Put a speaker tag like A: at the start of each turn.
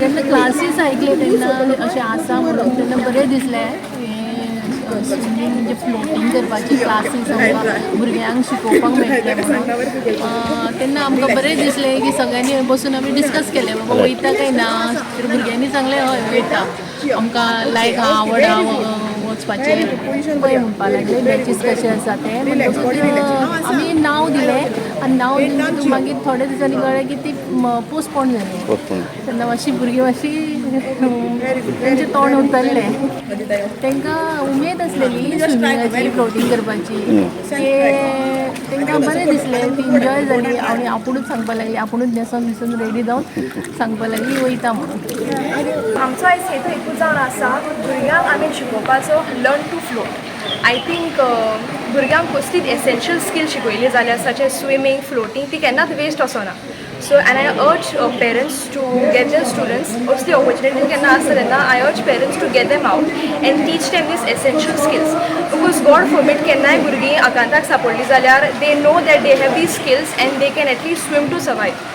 A: तेन्ना क्लासीस आयकले तेन्ना अशें आसा म्हणून तेन्ना बरें दिसलें. हें स्विमींग म्हणजे फ्लोटींग करपाची क्लासीस आमकां भुरग्यांक शिकोवपाक मेळटलें म्हणून तेन्ना आमकां बरें दिसलें की सगळ्यांनी बसून आमी डिस्कस केलें, बाबा वयता काय ना. तर भुरग्यांनी सांगलें, हय वयता, आमकां लायक आहा, आवड आहा वचपाचें. पळय म्हणपाक लागले बॅचीस कशे आसा ते. म्हणटकूच आमी नांव दिलें आनी नांव दिवन मागीर थोड्या दिसांनी कळ्ळें की ती पोस्टपोन जाली.
B: पोस्टपोन.
A: तेन्ना मातशी भुरगीं मातशी तेंचें तोंड उतरलें. तांकां उमेद आसलेली स्विमिंगाची, फ्लोटींग करपाची. ते तांकां बरें दिसलें, ती एन्जॉय जाली आनी आपुणूच सांगपाक लागली, आपुणूच न्हेसोन बिसोन रेडी जावन सांगपाक लागली वयता म्हणून.
C: आमचो आयज हेतू एकूच जावन आसा, भुरग्यांक आमी शिकोवपाचो learn to float. I think भुरग्यांक कसलीच एसेन्शियल स्कील शिकयली जाल्यार सच एज स्विमींग, फ्लोटींग, ती केन्नाच वेस्ट वचना. So and I urge parents to get their students. असली ऑपॉर्च्युनिटी केन्ना आसता तेन्ना I urge parents to get them out and teach them these essential skills, because God forbid केन्नाय भुरगीं आकांताक सापडली जाल्यार they know that they have these skills and they can at least swim to survive.